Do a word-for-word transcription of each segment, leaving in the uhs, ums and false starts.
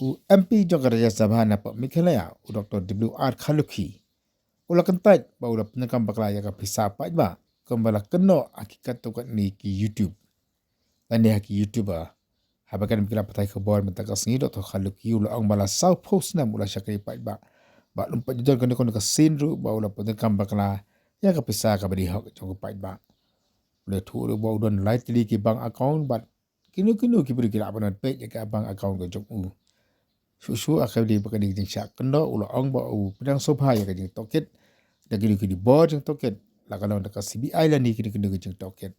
U M P jong ka Rajya Sabha na pdeng Meghalaya, u Doctor W R Kharlukhi, u la kyntait ba u la pyndonkam bakla ïa ka pisa paidbah kumba la kynnoh ha ki katto katne ki YouTube lane ha ki YouTuber. Haba kren bad ki lad pathai khubor mynta ka sngi, Doctor Kharlukhi u la ong ba la sawphew snem u la shakri paidbah bad um pat ju don kano kano ka sien ruh ba u la pyndonkam bakla ïa ka pisa kaba dei hok jong u paidbah. U la ïathuh ruh ba u don lai tylli ki bank account bad kino kino ki briew ki lah ban peit ïa ka bank account ka jong u. Shuh shuh ha kaba ïadei bad ka jingshah kynnoh, u la ong ba u pdiang sngewbha ïa ka jingtohkit da kino kino ki bor jingtohkit, la ka long da ka C B I lane kino kino ki jingtohkit.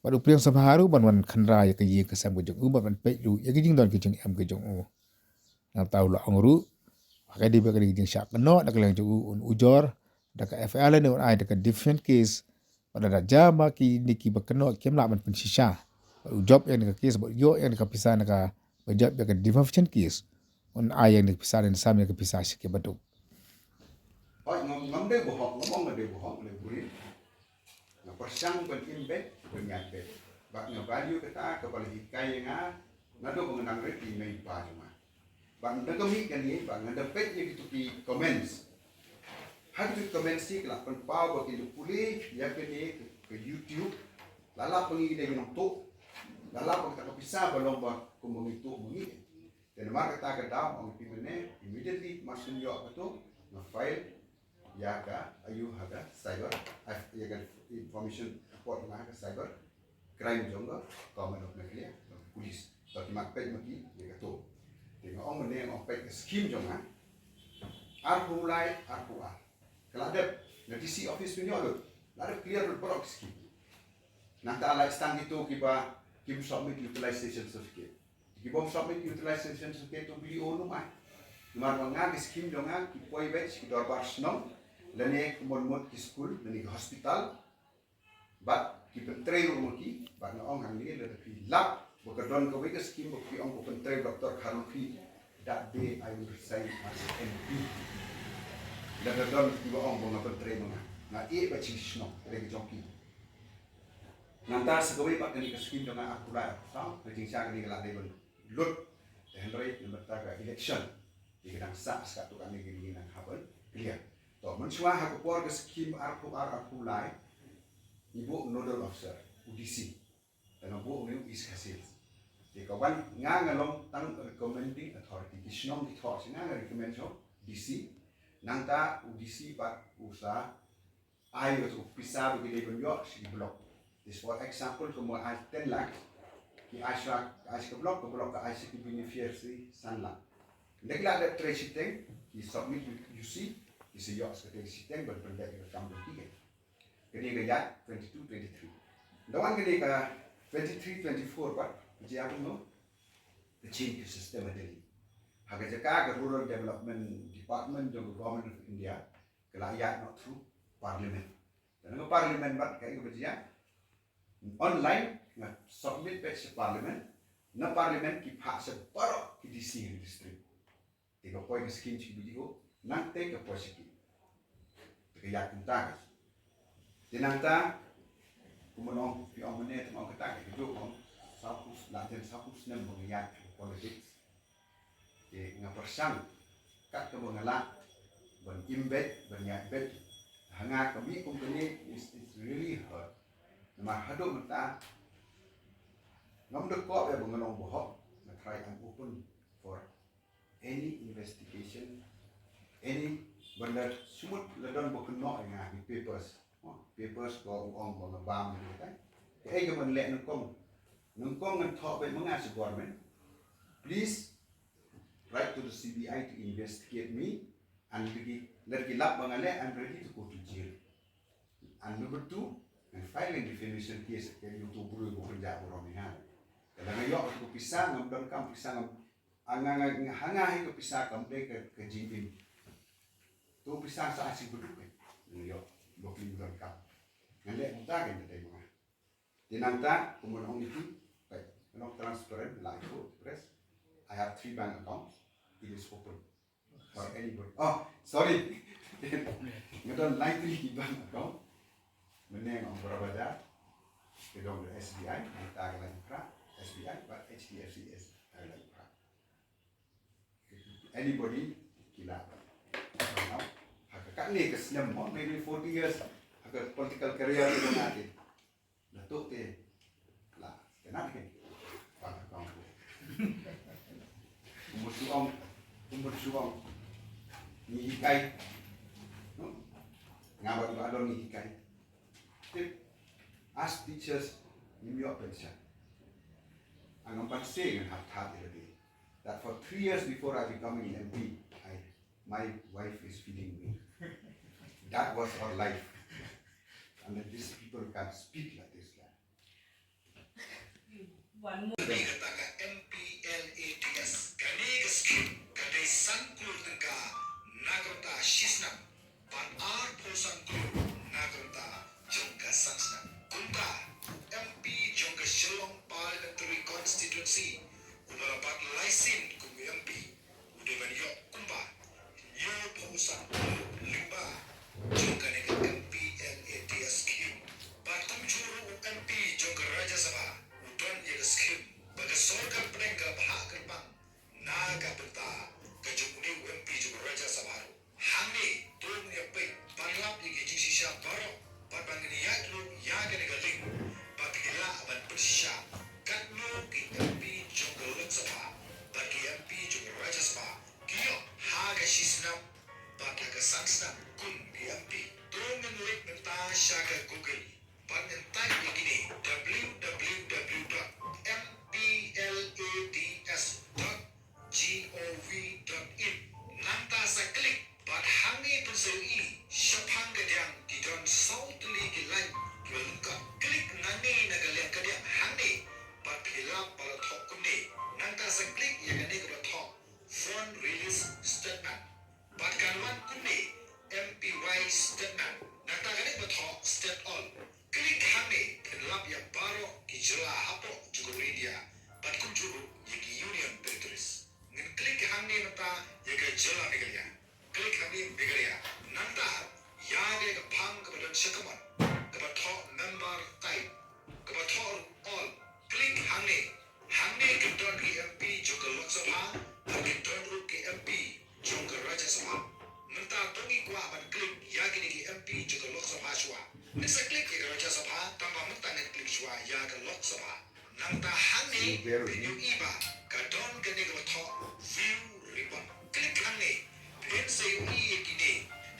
Bad u pdiang sngewbha ruh ban wan khynra ïa ka ïing ka sem ka jong u bad ban peit ruh ïa ka jingdon ka jingem ka jong u. Nangta u la ong ruh, ha kaba ïadei bad ka jingshah kynnoh na ka liang jong u, un ujor da ka F I R lane un ai da ka defamation case. Bad lada jia ba kine kiba kynnoh kim lah ban pynshisha, bad u jop ïa kane ka case bad ïoh ïa kane ka pisa na kaba jop ïa ka defamation case, un ai ïa kane ka pisa lane sam ïa kane ka pisa sha kiba duk. Hooid, ngam, ngam dei ba hok, ngam ong nga dei ba hok, lei burin. Nga pyrshang ban im beit, ban ïaid beit. Bad nga value kata kaba la hikai ïa nga naduh ba nga dang rit ïa i mei i pa jong nga. Bad nga da ka mih kane, bad nga da peit ïa kito ki comments. Ha kito ki comments ki la pynpaw ba kin da pule ïa kane ka, ka YouTube. La lap ba ngi dei ngi nongtuh. La lap ba kata ka pisa ba long ba kum ba ngi tuh ba ngi. Te namar kata ka daw, ong phi mynne, immediately mar shu ïoh kato, nga file ïa ka, ïa ka cyber, ïa ka information report ïa ka cyber crime jong ka Government of Meghalaya, jong ka police. To ki mat peit ma ki ïa kato. Te nga ong mynne, nga ong peit ka scheme jong nga, arphew lai, arphew ar. Ka la dep, na D C office phin ïoh lut, la dep clear lut baroh ki scheme. Nangta la ïa tang kito kiba kim submit utilization certificate. Ki bym submit utilization certificate to B D O nym ai. Namar ba nga ki scheme jong nga ki poi beit sha ki dorbar shnong, lane ki mon mut ki skul, lane ki hospital. Bad ki pyntrei ruh ma ki, bad nga ong hangne lada phi lap ba ka don kawei ka scheme ba phi ong ba pyntrei Doctor Kharlukhi, that day I will resign as M P. Lada don kiba ong ba nga pyntrei ma nga, nga ïeh bad shisnong, ka dei ka jong ki. Nangta sa kawei pat kane ka scheme jong nga arphew lai arphew saw, ka jingshah kane ka la dei ban lut. Te hynrei namar ta ka election, te ka dang sah, sah tu kane ka dei nang hap ban clear. To, mynshuwa ha ka por ka scheme arphew ar arphew lai, i buh nodal officer, u D C. Te nga buh u East Khasi Hills. Te ka wan nga, nga long tang recommending authority. Ki shnong ki thoh sha nga, nga recommend sha u D C. Nangta u D C pat u sa ai u pisa ba ki dei ban ïoh sha ki block. This, for example, kumba ai ten lakh, ki ai sha, ai sha ka block, ka block ka ai sha ki beneficiary san lakh. Nda ki la dep trei shiteng, ki submit U C, ki sa ïoh sha ka trei shiteng ban pyndep ïa ka kam jong ki. Kane ka ïaid twenty-two twenty-three. Nda wan kane ka twenty-three twenty-four pat, ka jia kumno, ka change ka system ha Delhi. Ha ka jaka ka Rural Development Department jong ka Government of India ka la ïaid noh through Parliament. Te na ka Parliament pat kaei kaba jia, online nga submit beit sha Parliament, na Parliament ki phah sha baroh ki D C ha district. Te ka poi ka scheme sha ki B D O, nangta ka poi sha ki. Te ka ïaid kumta ka. Te nangta, kumba ong, phi ong mynne, te nga ong kata ka, ka juh ong, sawphew, la jan sawphew snem ba nga ïaid politics. Te nga pyrshang kat kaba nga lah ban im beit, ban ïaid beit. Ha nga ka mih kum kane, it's, it's really hurt. Namar haduh mynta ngam da kob ïa ba nga long bahok, nga try, I'm open for any investigation, any, ban da sumut la don ba kynnoh ïa nga ki papers. Oh, papers ko u ong ba nga bam ïa ka. Kaei kaban leh nyngkong? Nyngkong ngan thoh beit ma nga sha government. Please write to the C B I to investigate me. And lada ki, lada ki lap ba nga leh, I'm ready to go to jail. And number two, ngan file a defamation case ïa uto u briew uba pynjah burom ïa nga. Lada nga ïoh ka pisa, ngam donkam pisa, ngam, nga, nga, nga, ha nga hi ka pisa kam dei ka, ka jingim. To pisa sa ai sha ki baduk, eh. Nga ïoh, ba phi donkam. Ngan leh kumta, kan dei ma nga. Te nangta, kumba ong ïa phi, peit, nga long transparent, la ïathuh press. I have three bank accounts. It is open for anybody. Oh, sorry. Nga don lai tylli ki bank account. Mynne nga ong Bora Bazaar, ka dong da S B I, nangta ka Laitumkhrah, S B I, bad H D F C is ka Laitumkhrah. Anybody ki la. Ha ka katne ka snem mo, maybe forty years ha ka political career ka na te. La tuk te la kena ke. Kumba shu ong, kumba shu ong, ngi hikai. Nga bad i Bah Don ngi hikai. Tip, as teachers, ngim ïoh pension. Ngam pat shu ngan hap that ïa lade. That for three years before I becoming an M P, I, my wife is feeding me. That was our life. And then these people can speak like this. One more. Kane kata ka M P L A D S. Kane ka skim ka dei san klur tyngka na ka bynta shi snem. Bad arphew san klur na ka bynta jong ka san snem. Kumta, M P jong ka Shillong Parliamentary Constituency, uba la bat laisin kum u M P, u dei ban ïoh kumba hynñiewphew san klur lyngba jong kane ka M P L A D S skim. Bad kumjuh ruh u M P jong ka Rajya Sabha, u don ïa ka skim ba ka sorkar pdeng ka la bhah kyrpang na ka bynta ka jong une u M P jong ka Rajya Sabha ruh. Hangne to ngin ïa peit ban lap ïa ki jingshisha baroh bad ba ngin ïaid lut ïa kane ka link ba phi lah ban pynshisha katno ki M P jong ka Lok Sabha bad ki M P jong ka Rajya Sabha ki ïoh ha ka shi snem bad ha ka san snem kum ki M P. To ngin leit mynta sha ka Google. Bad ngin type ïa kine, W W W dot M P L A D S dot gov dot in. Nangta sa click bad hangne phin sa ïohi shaphang ka diang ki don saw tylli ki line kiba lyngkot. Click nangne na ka liang ka diang hangne bad phi lap ba la thoh kumne. Nangta sa click ïa kane kaba thoh Fund Release Statement. Bad kan wan kumne, M P Y statement. Nangta kane ba thoh state all. Click hangne, phin lap ïa baroh ki jylla hapoh jong ka India. Bad kumjuh ruh ïa ki Union Territories. Ngin click hangne nangta ïa ka jylla Meghalaya. Click hangne Meghalaya. Nangta ïa kane ka phang kaba don sha kamon kaba thoh member type. Kaba thoh ruh all. Click hangne. Hangne kin don ki M P jong ka Lok Sabha, bad kin don ruh ki M P jong ka Rajya Sabha. Mynta to ngi kwah ban click ïa kine ki M P jong ka Lok Sabha shuwa. Ngin sa click ïa ka Rajya Sabha, tangba mynta ngin click shuwa ïa ka Lok Sabha. Nangta hangne phin ïohi ba ka don kane kaba thoh View Report. Click hangne. Phin sa ïohi ïa kine.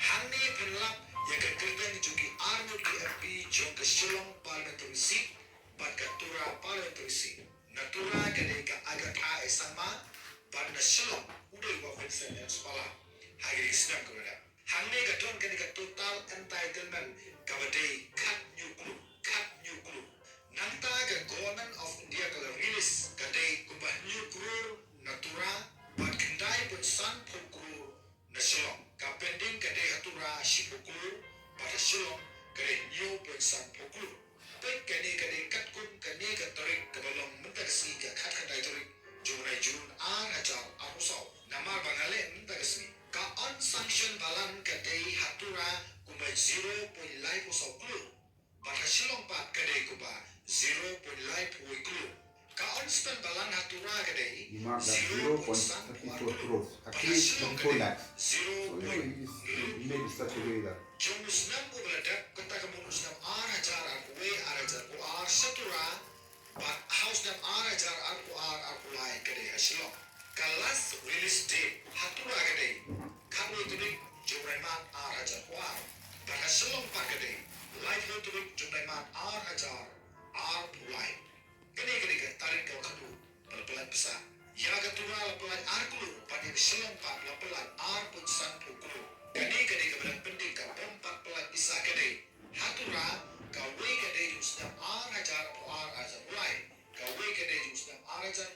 Hangne phin lap ïa ka kyrteng jong ki arngut ki M P jong ka Shillong Parliamentary Seat bad ka Tura Parliamentary Seat. Na Tura ka dei ka Agatha A Sangma, bad na Shillong u dei u Bah Vincent N Supaula. Ha kine ki snem kiba la dep. Hangne ka don kane ka total entitlement kaba dei khathynñiew klur, khathynñiew klur. Nangta ka Government of India ka la release ka dei kumba hynñiew klur na Tura, bad khyndai point sanphew klur na Shillong. Ka pending ka dei ha Tura shiphew klur, bad ha Shillong ka dei hynñiew point sanphew klur. Peit kane ka dei katkum kane ka tarik kaba long mynta ka sngi ka khatkhyndai tarik jong u bnai June ar hajar arphew saw. Namar ba nga leh mynta ka sngi. Ka unsanctioned balance ka dei ha Tura kumba zero point laiphew saw klur. Bad ha Shillong pat ka dei kumba zero point laiphew wei klur. Ka unspent balance ha Tura ka dei zero point thirty four crores. Bad ha Shillong ka dei zero point. Jong u snem uba la dep, kata ka mut u snem ar hajar arphew wei, ar hajar arphew ar sha Tura, bad ha u snem ar hajar arphew ar arphew lai ka dei ha Shillong. Ka last release date ha Tura ka dei khatwei tarik jong u bnai March ar hajar arphew ar. Bad ha Shillong pat ka dei laiphew tarik jong u bnai March ar hajar arphew lai. Kane ka dei ka tarik kaba khatduh ba la pyllait pisa. Ïa ka Tura la pyllait ar klur, bad ïa ka Shillong pat la pyllait ar point sanphew klur. Kane ka dei kaba dang pending, ka bym pat pyllait pisa ka dei ha Tura, kawei ka dei jong u snem ar hajar arphew ar, ar hajar arphew lai. Kawei ka dei jong u snem ar hajar